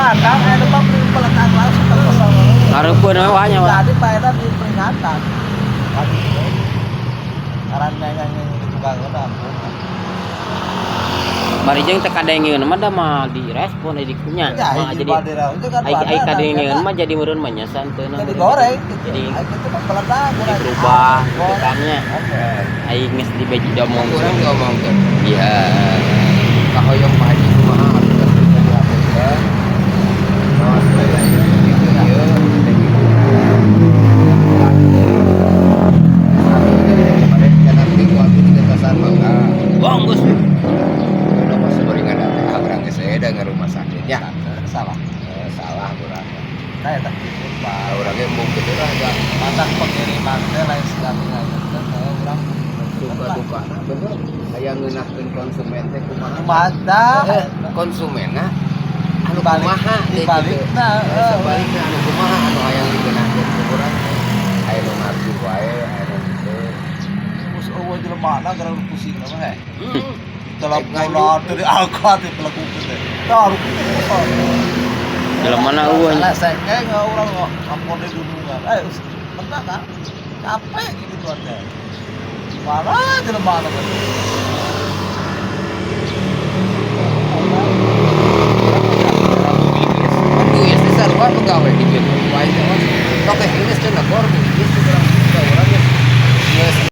Peringatan, eta mah peletak langsung terpesona. Ngareupeun we wanya mah. Jadi Pak Eta di peringatan. Aduh. Karena yang di tukang ampun. Bari jeung teu kadengeun mah da mah direspon di kunya. Ya, Mah hiji jadi bandera itu kan ai ai bandera, kadengeun eta mah jadi meureun mah nya santeuna. jadi goreng gitu. Jadi Ai kitu mah peletak jadi goreng. berubah Ah, gitu goreng. kan nya. Oke. Ai geus dibeji diomongkeun. Kurang diomongkeun. Iya. Kahoyong Pak Haji kumaha abdi teh pribadi hapunten. Oh, supaya ieu gitu ieu teh gitu. Abi kemarin kan abdi ku abdi digentasan mangga. Wong geus. Udah pas seuringan teh ah urang geus da rumah sakit ya. Salah. Eh, salah urang. Kayak tak gitu, Pak. Ah, urang ge embung kitu lah da Masak pengiriman teh lain sekali ngajeun teh urang duka duka bener aya ngeunahkeun konsumen teh kumaha. Kumaha. Eh, konsumenna anu Dibalik- kumaha teh dibalikna, gitu. eh. Sebalikna anu kumaha anu hayang digeunahkeun ku urang teh. Aya nu ngarti wae, aya nu henteu. Geus eueuh jelema na gara pusing mah heh. Rek Teleponan teh diangkat di pelekukeun teh. Tah rupuh. Jelema na eueuh nya. Salah sengke nggak urang ngampun di gunungan. Eh, pernah kan? Capek gitu teh. Mana jelema na teh.